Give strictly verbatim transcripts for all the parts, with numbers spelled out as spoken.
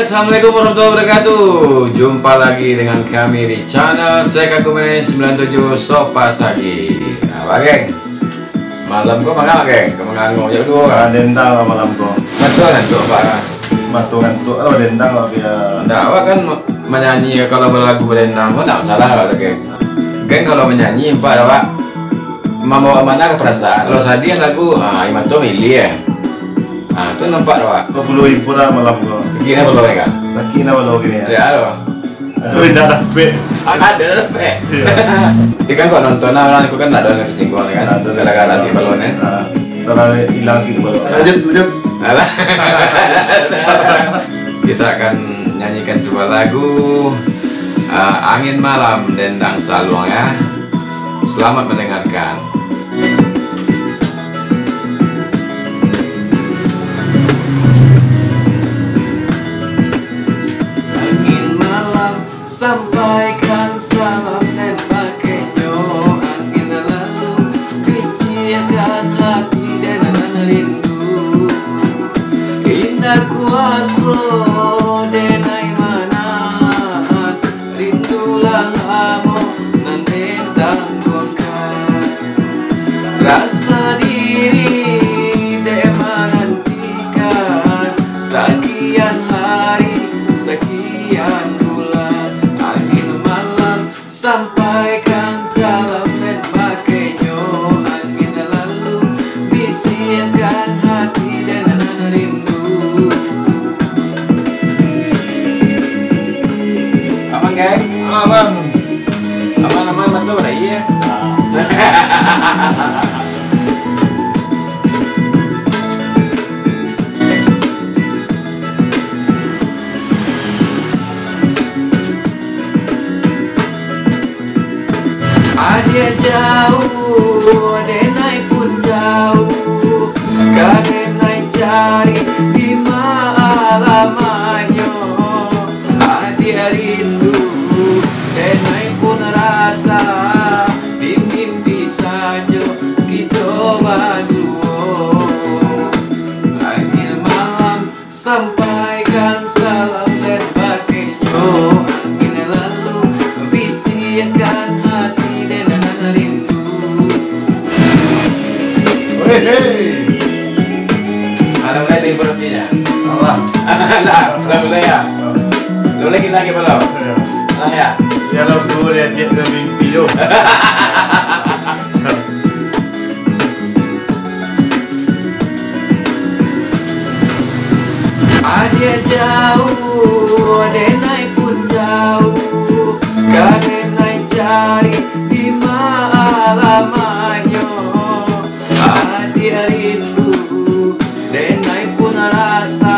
Assalamualaikum warahmatullahi wabarakatuh. Jumpa lagi dengan kami di channel Seka Kume sembilan tujuh Sopa Sagi. Nah, Pak Geng, malam ko manga, Geng? Ka mangano je tu, Ah, kan? Dendang lah malam ko. Ngantuak, ngantuak, Pak. Mato ngantuak lah, dendang lah biar. Ndak, awak kan ma-, manyanyi, kalau balagu badendang ko ndak masalah lah, Geng. Geng kalau manyanyi, Pak, awak mambawa mana ka parasaan. Kalau sadiah lagu, ah, Imato milih, eh. Ah, tu nampak tu, Pak. Kau puluah ribu lah malam ko. Kira berapa ni, Kak? Laki nak malam kini, ya? Ya, tu. Aduh, indak dapek. Ada dapek. Iya. Dia kan kok nonton lah, orang itu kan ada yang tersinggung, kan? Ada. Gara-gara si balon, ya? Ah, telah hilang si balon. Lanjut, lanjut. Alah. Kita akan nyanyikan sebuah lagu, ah, Angin Malam Dendang Saluang, ya. Selamat mendengarkan. Angin malam, sampaikan salam den pakeknyo. Angin lalu, bisiakan hati den nan rindu. Indak kuaso den ai manahan, rindu lah lamo nan den tangguangkan. Rasa diri dek manantikan, sakian hari, sakian bulan. Angin malam, sampaikan salam den pakeknyo. Angin lalu, bisiakan hati den nan rindu. Aman, Geng? Aman. Aman-aman, betul lah, iya. Adiak jauah, denai pun jauah, ka denai cari di ma alamatnyo. Adiak rindu, denai pun rasa, di mimpi sajo kito basuo. Angin malam, sampaikan salam den pakeknyo. Angin lalu, bisiakan hati den nan rindu. Weh, hei. Ada mulai tu improvisnya. Alah. Dah, dah mulai ya? Dah mulai kita lagi belum? Ya. Lah ya? Ya, langsung dia cek dalam mimpi tu. Adiak jauah, denai pun jauah, ka denai cari di ma alamatnyo. Adiak rindu, denai pun rasa,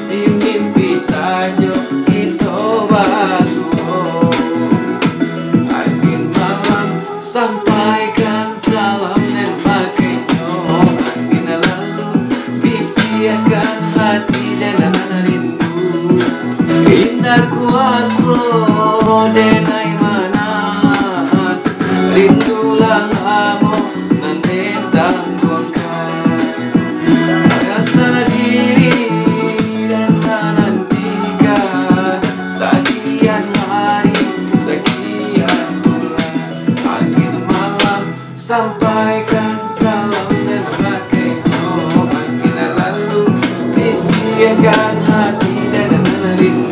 di mimpi sajo kito basuo. Angin malam, sampaikan salam den pakeknyo. Angin lalu, bisiakan hati den nan rindu. Indak kuaso den ai manahan, rindu lah lamo nan den tangguangkan. Rasa diri den manantikan, sakian hari, sakian bulan. Angin malam, sampaikan salam den pakeknyo. Angin lalu, bisiakan hati den nan rindu.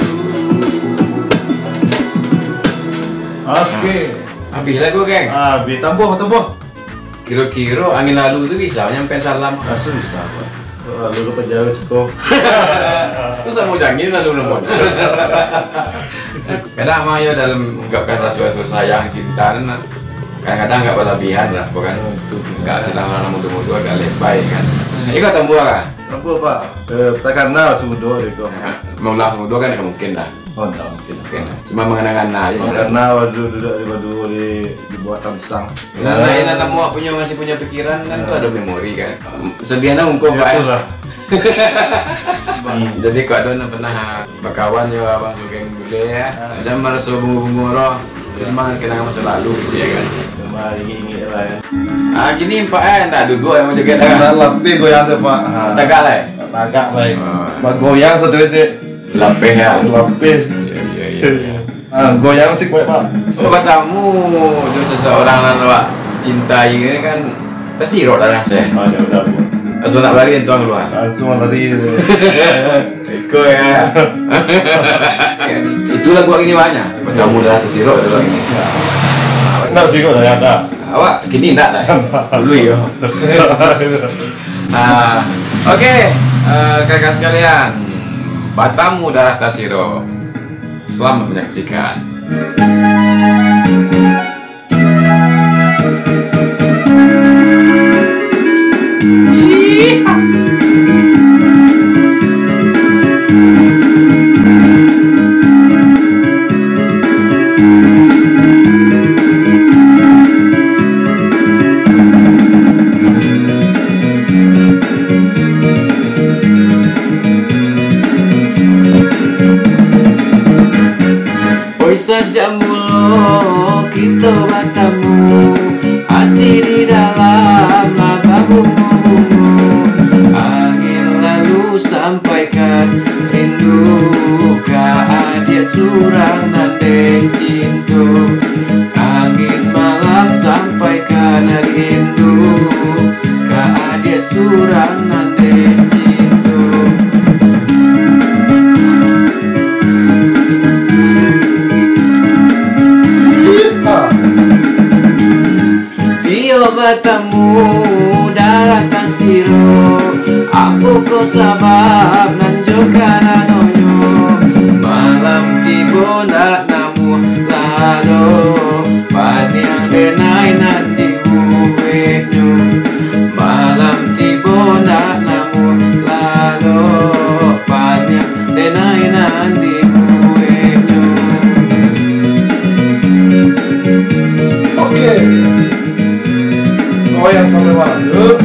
Oke. Habis lagu, Geng? Ah, habis. Tambuah, tambuah. Kiro-kiro Angin Lalu tu bisa nyampein salam? Ah, susah, Pak. Lalu ke penjara suko. Tu samo jo angin lalu namonyo. Kadang mah yo dalam ungkapkan raso-raso sayang, cinta kan, kadang-kadang agak berlebihan lah, bukan? Hmm, betul. Agak sedang anak muda-muda agak lebay kan. Hmm. Iko tambuah lah. Tambuah, Pak. Eh, takana sumudo deh ko. Nah, maulah sumudo kan ndak mungkin lah. Oh, ndak mungkin. Oke, nah. Cuma mangana-ngana aja. Mangana, waduh, duduk di, waduh, di, di bawah tamsang. Nah, nah, nah, nah, awak punyo, masih punyo pikiran kan, tu ado memori kan. Sabiana ungkup, Pak, ya. Itulah. Hmm. Jadi, kok ado nan pernah bakawan jo Abang Sugeng Bule, ya. Ah. Jan maraso bungo-bungo doh. Ya. Cuma kenangan masa lalu, gitu, ya kan. Cuma ingek-ingek lah, ya. Ah, kini, Pak, eh, ndak duduk, ya, macam kita. Ndak, lapih goyang tu, Pak. Ha. Tagak lah, eh? Tagak, baik. Ah. Bagoyang satu detik. Lapeh, ya? Lapeh. Iya, iya, iya, iya. Ah, goyang sih kuat, Pak. Oh, batamu jo seseorang nan awak cintai ni kan, tasirok darah saya. Ah, ya udah, Bu. Langsung nak lari, tuang keluar. Langsung lari. Iko ya. Itulah buat gini banyak. Batamu darah tasirok, itulah gini. Ya. Ndak sirok dah, ya, dah. Awak kini ndak dah. Dulu yo. Nah, oke, eh, kakak sekalian, batamu darah tasirok. Selamat menyaksikan. Oi, sajak mulo kito batamu, ati di dalam lah babungo-bungo. Angin lalu sampaikan rindu ka adiak surang nan den cinto. Angin malam sampaikan rindu ka adiak surang nan den cinto. Iyo batamu darah tasiro, apo ko sabab nan jo karanonyo? Malam tibo ndak namuah lalo, paniang denai nan dibueknyo. Malam tibo ndak namuah lalo, paniang denai nan dibueknyo. Oke. Goyang sampai malam, yuk.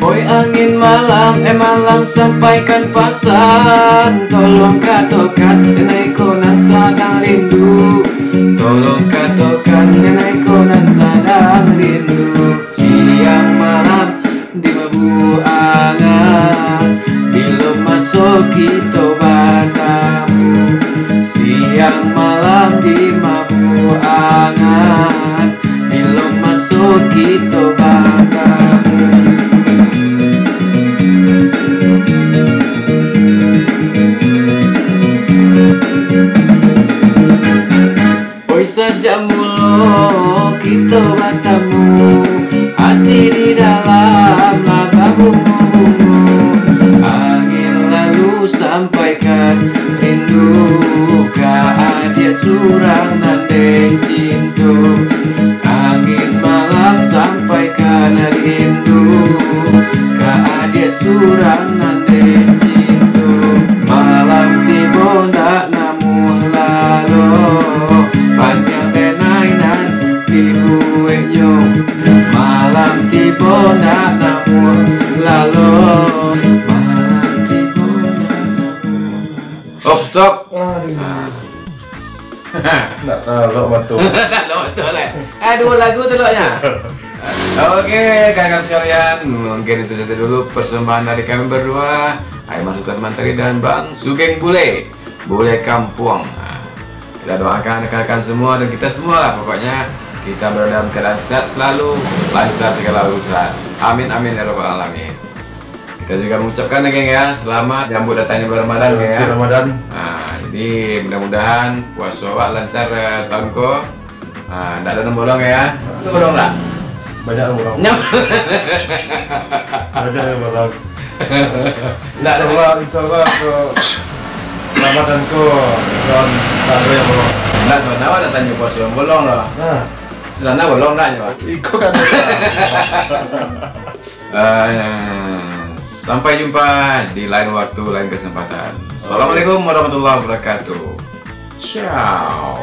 Oi angin malam, eh malam, sampaikan pasan. Tolong katokan, denai ko nan sadang rindu. Tolong katokan, denai ko nan sadang rindu. Siang malam di mabuk angan, bilo maso kito batamu. Siang malam di mabuk angan, bilo maso kito batamu. Oi, sajak mulo kito batamu, ati di dalam lah babungo-bungo. Angin lalu sampaikan rindu ka adiak surang nan den cinto. Angin malam sampaikan rindu ka adiak surang nan den cinto. Malam tibo ndak namuah lalo, paniang denai nan dibueknyo. Malam tibo ndak namuah lalo, malam tibo ndak namuah lalo. Oh, stop. Aduh. Ah. Ndak talok batul. Talok batul, eh. Ah, duo lagu taloknyo. Oke, kawan-kawan sekalian, mungkin itu saja dulu persembahan dari kami berdua, Aiman Sultan Mantari dan Bang Sugeng Bule, Bule Kampuang. Nah, kita doakan rekan-rekan semua dan kita semua lah, pokoknya kita berada dalam keadaan sehat selalu, lancar segala urusan. Amin, amin, ya rabbal alamin. Kita juga mengucapkan, geng, ya, selamat jambut datangnya bulan Ramadan, geng, ya. Suci Ramadan. Nah, jadi mudah-mudahan puaso awak lancar, eh, tahun ko. Ah, ndak ado nan bolong, ya. Ado bolong ndak? Banyak nan bolong. Nyo. Banyak nan bolong. Ndak ado. Insya Allah, insya Allah, ko Ramadan ko, tahun, tahun yang bolong. Ndak, soalnyo awak ndak tanyo puaso nan bolong doh. Nah. Sudah ndak bolong ndak nyo? Iko kan. Eh, sampai jumpa di lain waktu, lain kesempatan. Assalamualaikum warahmatullahi wabarakatuh. Ciao.